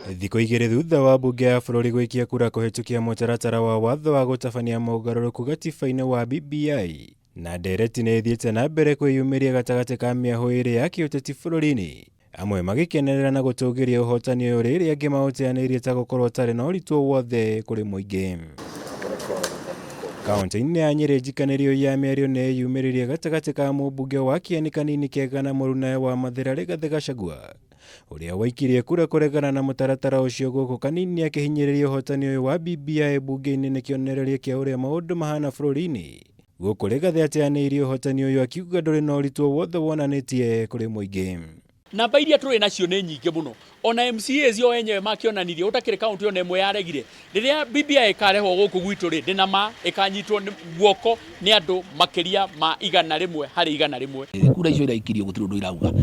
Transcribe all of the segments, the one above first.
Thikũ 2 thutha wa mbunge ya bũrũri gũikia kura kũhĩtũkia mũtaratara wa watho wa gũtabania mogarũrũku gatiba-inĩ wa BBI, na ndereti nĩ ĩthiĩte na mbere kwĩyumĩria gatagatĩ ka mĩahũ ĩrĩ ya kĩũteti bũrũri-inĩ, amwe magĩkenerera na gũtũgĩria ũhotani ũyũ rĩrĩa angĩ maũteanĩirie ta gũkorwo ũtarĩ na ũritũ wothe kũrĩ mũingĩ. Kaunti-inĩ ya Nyĩrĩ njikanĩrio ya mĩario nĩ ĩyumĩririe gatagatĩ ka mũmbunge wa Kĩeni Kanini Kega na mũrunawe wa Mathĩra Rigathĩ Gachagua, ũrĩa waikirie kura kũregana na mũtaratara ũcio gũkũ Kanini akĩhinyĩrĩria ũhotani ũyũ wa BBI mbunge-inĩ nĩ kĩonereria kĩa ũrĩa maũndũ mahana bũrũri-inĩ. Gũkũ Rigathĩ ateanĩirie ũhotani ũyũ akiuga ndũrĩ na ũritũ wothe wonanĩtie kũrĩ mũingĩ. Namba iria tũrĩ nacio nĩ nyingĩ mũno. Ona MCAs o enyewe makĩonanirie gũtakĩrĩ kaunti ona ĩmwe yaregire. Rĩrĩa BBI ĩkarehwo gũkũ gwitũ rĩ, ndĩna ma ĩkanyitwo guoko nĩ andũ makĩria ma 100 harĩ 100. Kura icio iraikirio gũtirĩ ũndũ irauga.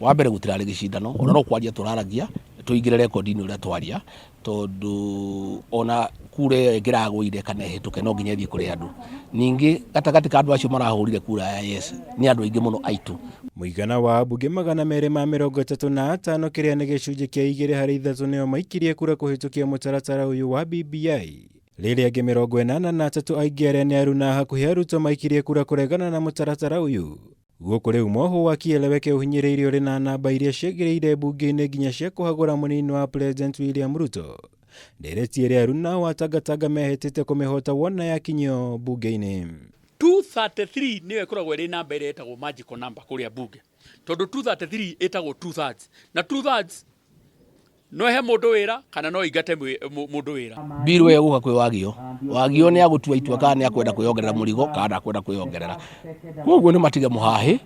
Wa mbere gũtirarĩ gĩcindano, ona no kwaria tũraragia tũingĩre rekondi-inĩ ũrĩa twaria, tondũ ona kura ĩyo ĩngĩragũire kana ĩhĩtũke no nginya ĩthiĩ kũrĩ andũ. Ningĩ gatagatĩ ka andũ acio marahũrire kura ya yes nĩ andũ aingĩ mũno aitũ. Mũigana wa ambunge 235 kĩrĩa nĩ gĩcunjĩ kĩa 2 harĩ 3 nĩo maikirie kura kũhĩtũkia mũtaratara ũyũ wa BBI. Rĩrĩa angĩ 83 aingĩ arĩa nĩ aruna hakuhĩ arutwo maikirie kura kũregana na mũtaratara ũyũ. Gũkũ rĩu mwohwo wa Kieleweke ũhinyĩrĩirie ũrĩ na namba iria ciagĩrĩire mbunge-inĩ nginya cia kũhagũra mũnini wa President William Ruto. Ndereti ĩrĩa aruna wa Tangatanga mehĩtĩte kũmĩhota wona yakinyio mbunge-inĩ. 233 nĩyo ĩkoragwo ĩrĩ namba ĩrĩa ĩtagwo magical number kũrĩa mbunge, tondũ 233 ĩtagwo two thirds, na two thirds no ĩhe mũndũ wĩra kana no ĩingate mũndũ wĩra. Bill ĩyo ĩgũka kwĩ Wagio. Wagio nĩ agũtua itua kana nĩ akwenda kwĩyongerera mũrigo kana ndakwenda kwĩyongerera. Koguo nĩ matige mũhahĩ,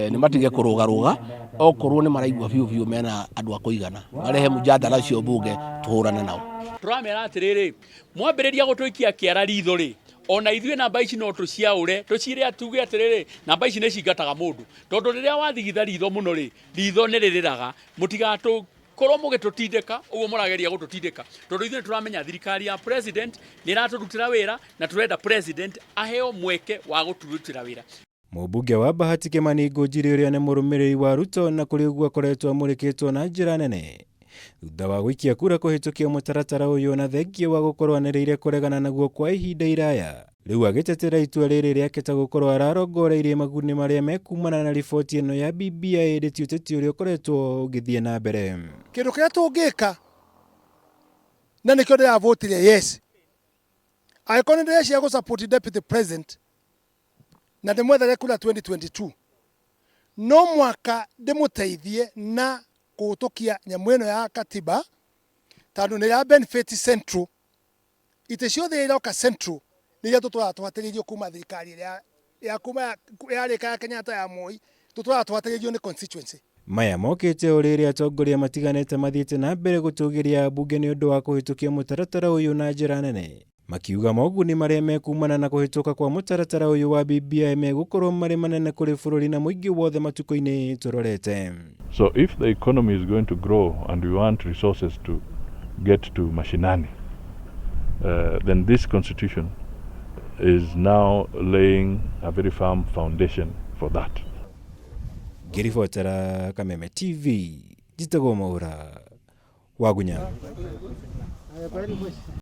nĩ matige kũrũgarũga, okorwo nĩ maraigua biũ biũ mena andũ a kũigana, marehe mũjadala ũcio mbunge tũhũrane nao. Tũramera atĩrĩrĩ, mwambĩrĩria gũtũikia kĩara ritho rĩ, ona ithuĩ namba ici no tũciaũre, tũcire tuge atĩrĩrĩ, namba ici nĩ cingataga mũndũ, tondũ rĩrĩa wathigitha ritho mũno rĩ, ritho nĩ rĩrĩraga. Mũtigatũ korwo mũgĩtũtindĩka ũguo mũrageria gũtũtindĩka, tondũ ithuĩ nĩtũramenya thirikari ya president nĩ ĩratũrutĩra wĩra na tũrenda president aheo mweke wa gũtũrutĩra wĩra. Mũmbunge wa Bahati Kimani Ngunjiri ũrĩa nĩ mũrũmĩrĩri wa Ruto na kũrĩ ũguo akoretwo amũrĩkĩtwo na njĩra nene thutha wa gũikia kura kũhĩtũkia mũtaratara ũyũ na thengia wa gũkorwo anĩrĩire kũregana naguo kwa ihinda iraya. Rĩu agĩtetera itua rĩrĩ rĩake ta gũkorwo ararongoreirie maguni marĩa mekumana na riboti ĩno ya BBI ĩndĩ ti ũteti ũrĩa ũkoretwo ũgĩthiĩ na mbere. Kĩndũ kĩrĩa tũngĩka na nĩkĩo ndĩravotire yes, angĩkorwo nĩ ndĩreciria gũ support deputy president na ndĩmwethere kura 2022, no mwaka ndĩmũteithie na kũhĩtũkia nyamũ ĩno ya katiba, tondũ nĩ ya benefit Central. Itĩ ciothe iroka Central nĩ iria tũtũraga tũhatĩrĩirio kuma thirikari ĩrĩa ya kuma yarĩka ya Kenyatta ya Moi, tũtũraga tũhatĩrĩirio nĩ constituency. Maya mokĩte o rĩrĩa atongoria matiganĩte mathiĩte na mbere gũtũgĩria mbunge nĩ ũndũ wa kũhĩtũkia mũtaratara ũyũ na njĩra nene, makiuga moguni marĩa mekumana na kũhĩtũka kwa mũtaratara ũyũ wa BBI megũkorwo marĩ manene kũrĩ bũrũri na mũingĩ wothe matukũ-inĩ tũrorete. So if the economy is going to grow and we want resources to get to mashinani, then this constitution is now laying a very firm foundation for that. Ngĩribotera Kameme TV, njĩtagwo Mwaura Wagunya.